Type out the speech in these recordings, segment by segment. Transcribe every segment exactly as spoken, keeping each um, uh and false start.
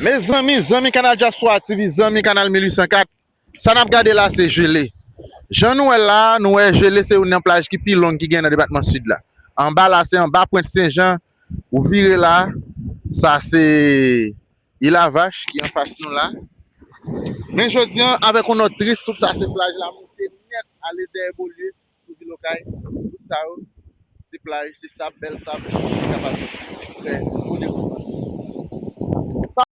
Mezanmi, zanmi Kanal Diaspora T V, zanmi Kanal mil uit san kat, sa n ap gade la se Jele. Jan nou wè la, nou wè Jele se youn nan plaj ki pi long ki gen nan depatman Sid la. Anba la, se anba Pwent Sen Jan, ou vire la, sa se Ilavach ki anfas nou la. Men jodi an, avèk yon nòt tris, tout sa se plaj la moute nèt, ale dèyè Bolye, sou vil Okay. Tout sa yo, se plaj, se sab, bèl sab, ki kapab fè gwo devlopman touristik. Sa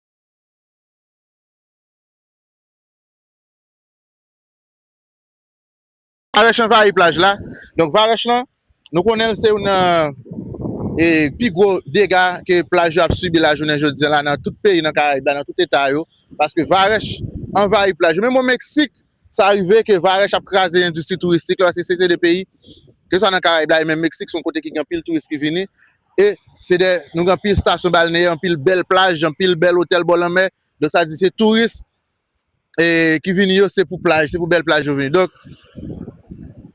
Varèch anvayi plaj la. Donk, Varèch lan, nou konnen l se youn nan, e, pi gwo dega ke plaj yo ap sibi la jounen jodi an la nan tout peyi nan Karayib la, nan tout eta yo. Paske Varèch anvayi plaj yo. Menm o Meksik, sa rive ke Varèch ap kraze endistri touristik la, paske se, se de peyi, ke swa nan Karayib la, e menm Meksik, se yon kote ki gen anpil touris ki vini. E se de, nou gen anpil stasyon balneyè, anpil bèl plaj, anpil bèl otèl bò lanmè. Donk, sa di se touris, e, ki vini yo, se pou plaj, se pou bèl plaj yo vini. Donk,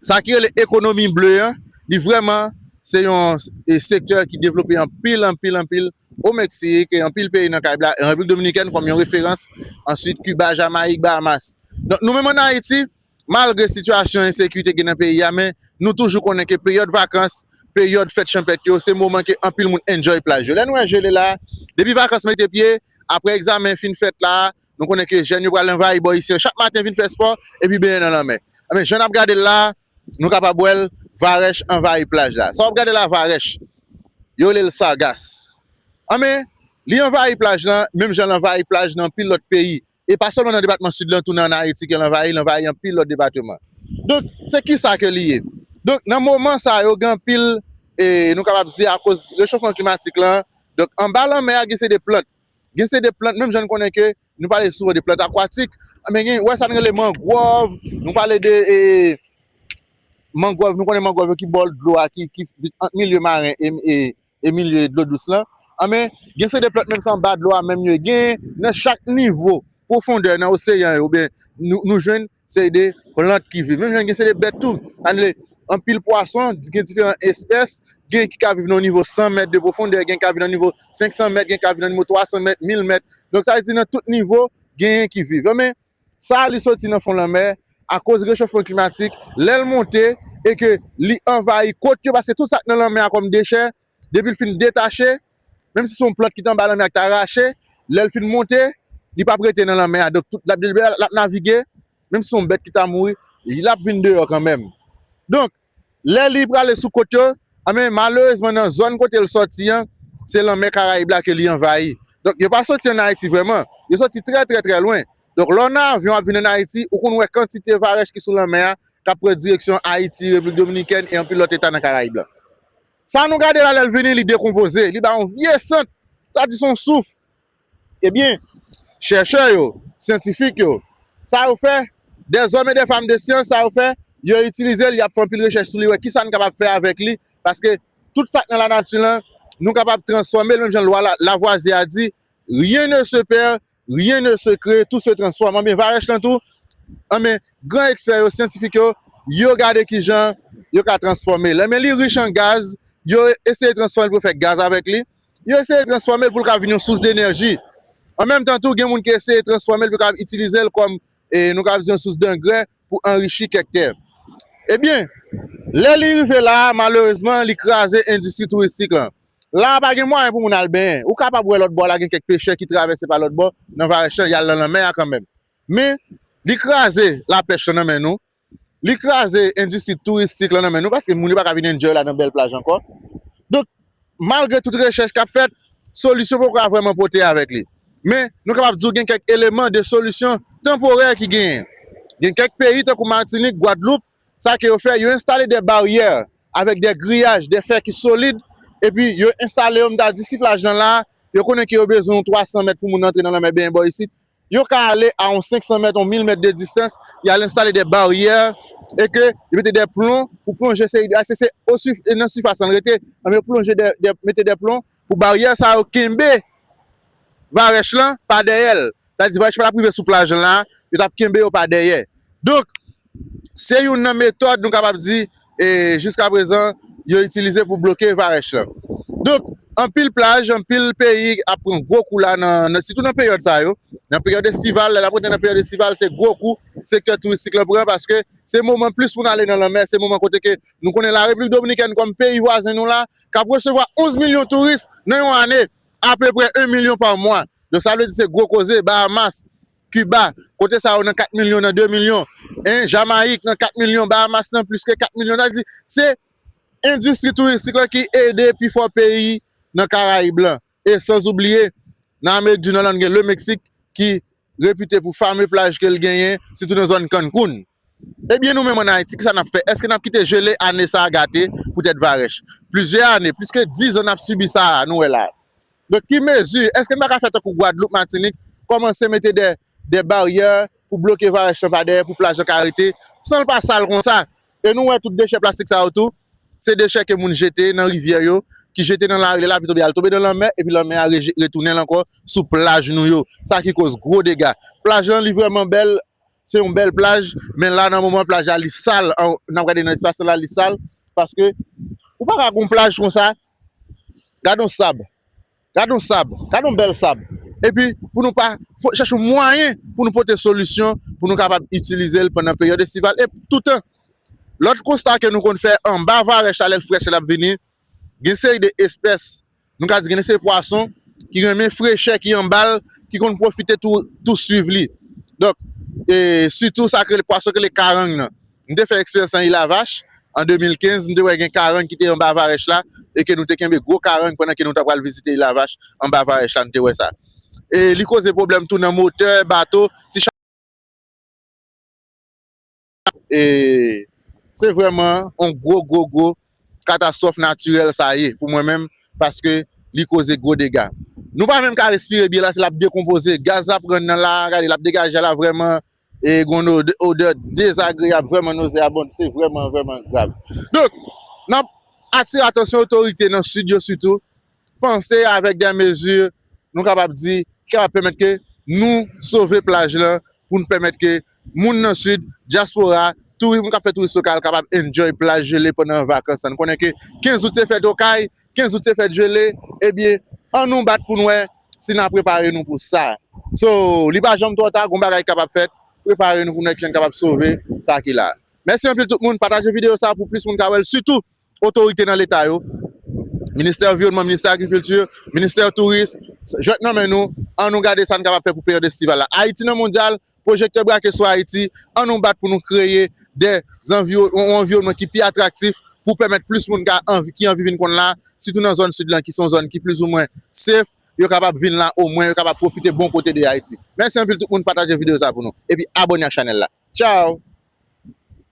sa ki rele ekonomi ble an, li vrèman se yon, e, sektè ki devlope anpil, anpil, anpil o Meksik, e anpil peyi nan Karayib la, e Repiblik Dominikèn kòm yon referans, answit Kiba, Jamayik, Bahamas. Donk, nou menm ann Ayiti, malgre sitiyasyon ensekirite gen nan peyi a, men nou toujou konnen ke peryòd vakans, peryòd fèt chanpèt yo, se moman ke anpil moun enjoy plaj yo. Lè nou wè Jele la, depi vakans mete pye, apre egzamen fin fèt la, nou konnen ke jèn yo pral anvayi bò isi an. Chak maten vin fè spò, epi benyen nan lanmè. Anben, jan n ap gade l la, nou kapab wè l, Varèch anvayi plaj la. Sa w ap gade la, Varèch, yo rele l Sargas. Anben, li anvayi plaj lan, menm jan l anvayi plaj nan anpil lòt peyi. E pa sèlman nan depatman Sid lan, tou nan Ayiti ke l anvayi, l anvayi anpil lòt depatman. Donk, se kisa ke li ye? Donk, nan moman sa yo, gen anpil, e, nou kapab di akoz rechofman klimatik lan, donk, anba lanmè a, gen se de plant. Gen se de plant, menm jan n konnen ke nou pale souvan de plant akwatik, men gen, wè sa n rele mangwòv, nou pale de, e, mangwòv, nou konnen mangwòv yo ki bò dlo a, ki, ki ant milye maren e, e, e milye dlo dous lan. Anben, gen se de plant menm se anba dlo a menm yo ye. Gen nan chak nivo pwofondè nan oseyan yo, oubyen nou, nou jwenn se de plant ki viv. Menm jan gen se de bèt tou. Sa vle di anpil pwason, gen diferan espès, gen ki ka viv nan nivo san mèt de pwofondè, gen ki ka viv nan nivo senk san mèt, gen ki ka viv nan nivo twa san mèt, mil mèt. Donk, sa vle di nan tout nivo, genyen ki viv. Men, sa li soti nan fon lanmè, akoz rechofman klimatik, lè l monte, e ke li anvayi kot yo, paske tout sa k nan lanmè a kòm dechè, depi l fin detache, menm si se yon plant ki t anba lanmè a ki ta rache, lè l fin monte, li p ap rete nan lanmè a. Donk, tout, l ap, l ap navige, menm si se yon bèt ki ta mouri, l ap vin deyò kanmenm. Donk, lè li prale sou kot yo, anben, malerezman, nan zòn kote l sòti an, se lanmè Karayib la ke li anvayi. Donk, yo pa soti ann Ayiti vrèman. Yo soti trè, trè, trè lwen. Donk, lè w nan avyon w ap vin ann Ayiti, ou konn wè kantite varèch ki sou lanmè a, k ap pran direksyon Ayiti, Repiblik Dominikèn e anpil lòt eta nan Karayib la. Sa nou gade la, lè l vini, li dekonpoze, li ba yon vye sant, sa di se yon souf. Ebyen, chèchè yo, syantifik yo, sa yo fè, dèzòm e dèfanm de syans, sa yo fè, yo itilize l, y ap fè anpil rechèch sou li, wè kisa n kapab fè avèk li, paske tout sa k nan lanati lan, nou kapab transfòme l, menm jan lwa la, Lavwazye a di, rien ne se perd, rien ne se crée, tout se transforme. Anben, varèch lan tou, anben, gran ekspè yo, syantifik yo, yo gade kijan yo ka transfòme l. Anben, li rich an gaz, yo eseye transfòme l pou yo fè gaz avèk li. Yo eseye transfòme l pou l ka vin yon sous denèji. An menm tan tou, gen moun ki eseye transfòme l pou yo ka itilize l kòm, e, nou ka di yon sous dangrè pou anrichi kèk tè. Ebyen, lè li rive la a, malerezman, li kraze endistri touristik lan. La a pa gen mwayen pou moun al benyen. Ou kapab wè lòt bò la gen kèk pechè ki travèse pa lòt bò nan varèch lan, y al nan lanmè a kanmenm. Men, li kraze lapèch lan nan men nou. Li kraze endistri touristik lan nan men nou, paske moun yo pa ka vin enjoy la nan bèl plaj ankò. Donk, malgre tout rechèch k ap fèt, solisyon poko ka vrèman pote avèk li. Men, nou kapab di w gen kèk eleman de solisyon tanporè ki genyen. Gen kèk peyi, tankou Matinik, Gwadloup, sa ke yo fè, yo enstale de baryè avèk de griyaj, de fè ki solid, epi yo enstale yo, m ta di, si plaj lan la, yo konnen ke yo bezwen yon twa san mèt pou moun antre nan lanmè benyen bò isit. Yo ka ale a yon senk san mèt, yon mil mèt de distans, y al enstale de baryè, e ke yo mete de plon pou plonje, se, se, se o sif-, nan sifas lan l rete, men yo plonje de, de, mete de plon pou baryè sa yo kenbe varèch lan pa dèyè l. Sa vle di, varèch pa t ap rive sou plaj lan la, yo t ap kenbe yo pa dèyè. Donk, se youn nan metòd, nou kapab di, e jiskaprezan, yo itilize pou bloke varèch lan. Donk, Anpil plaj, anpil peyi ap pran gwo kou la, nan, nan, sitou nan peryòd sa yo. Nan peryòd estival, lè n ap rantre nan peryòd estival, se gwo kou sektè touristik lan pran, paske se moman plis pou n ale nan lanmè, se moman kote ke nou konnen Larepiblik Dominikèn kòm peyi vwazen nou la, k ap resevwa onz milyon touris nan yon ane, apeprè en milyon pa mwa. Donk, sa vle di se gwo koze, Bahamas, Kiba, kote sa yo nan kat milyon, nan de milyon, en, Jamayik nan kat milyon, Bahamas nan plis ke kat milyon. Sa vle di, se endistri touristik lan ki ede pifò peyi nan Karayib lan. E san oubliye, nan Amerik di Nò, la, nou gen Lemeksik ki repite pou fame plaj ke l genyen, sitou nan zòn Cancun. Ebyen, nou menm ann Ayiti, kisa n ap fè? Èske n ap kite jele ane sa a gate poutèt varèch? Plizyè ane, plis ke diz an n ap sibi sa a, nou wè la. Donk, ki mezi? Èske n pa ka fè tankou Gwadloup, Matinik, kòmanse mete de, de baryè pou bloke varèch lan pa dèyè, pou plaj lan ka rete, san l pa sal konsa? E nou wè tout dechè plastik sa yo tou, se dechè ke moun jete nan rivyè yo, ki jete nan lari, lapli tonbe, al tonbe nan lanmè, epi lanmè a reje-, retounen l ankò sou plaj nou yo. Sa ki koz gwo dega. Plaj lan, li vrèman bèl, se yon bèl plaj, men la, nan moman, plaj la, li sal, an, n ap gade nan espas la, li sal, paske ou pa ka gon plaj konsa, gade yon sab, gade yon sab, gade yon bèl sab. Epi, pou nou pa, fò chèche yon mwayen pou nou pote solisyon, pou nou kapab itilize l pandan peryòd estival, e toutan. Lòt konsta ke nou konn fè anba varèch la, lè l frèch, lè l ap vini, gen seri de espès, nou ka di gen seri pwason ki renmen frechè ki anba l, ki konn pwofite tou, tou swiv li. Donk, e, sitou sa k rele pwason k rele karang nan. M te fè eksperyans nan Ilavach an de mil kenz, m te wè gen karang ki te anba varèch la, e ke nou te kenbe gwo karang pandan ke nou t ap pral vizite Ilavach anba varèch la, nou te wè sa. E li koze pwoblèm tou nan motè, bato, ti E se vrèman yon gwo, gwo, gwo katastwòf natirèl sa ye pou mwen menm, paske li koze gwo dega. Nou pa menm ka respire byen la, se l ap dekonpoze. Gaz l ap rann nan la, gade, l ap degaje la vrèman, e gon odè, odè dezagreyab, vrèman nozeyabon, se vrèman, vrèman grav. Donk, n ap atire atansyon otorite nan Sid yo sitou, panse avèk de mezi, nou kapab di, ki kapab pèmèt ke nou sove plaj lan, pou n pèmèt ke moun nan Sid, dyaspora, touris, moun k ap fè touris lokal kapab enjoy plaj jele pandan vakans lan. Nou konnen ke kenz out se fèt Okay, kenz out se fèt jele, ebyen, an nou bat pou n wè si n a prepare nou pou sa. So, li pa janm twò ta, gon bagay kapab fèt, prepare nou pou n wè kijan n kapab sove sa ki la. Mèsi anpil tout moun, pataje videyo sa pou plis moun ka wè l, sitou otorite nan Leta yo, Ministè Anviwònman, Ministè Agrikilti, Ministè Touris, jwèt nan men nou, an nou gade sa n kapab fè pou peryòd estival la. Ayiti nan mondyal, pwojektè brake sou Ayiti, an nou bat pou nou kreye de anviwo-, yon anviwònman ki pi atraktif pou pèmèt plis moun ka anvi, ki anvi vin konn la, sitou nan zòn Sid lan, ki se yon zòn ki plizoumwen safe, yo kapab vin la omwen, yo kapab pwofite bon kote de Ayiti. Mèsi anpil tout moun, pataje videyo sa pou nou. Epi abòne ak chanèl la. Tchao!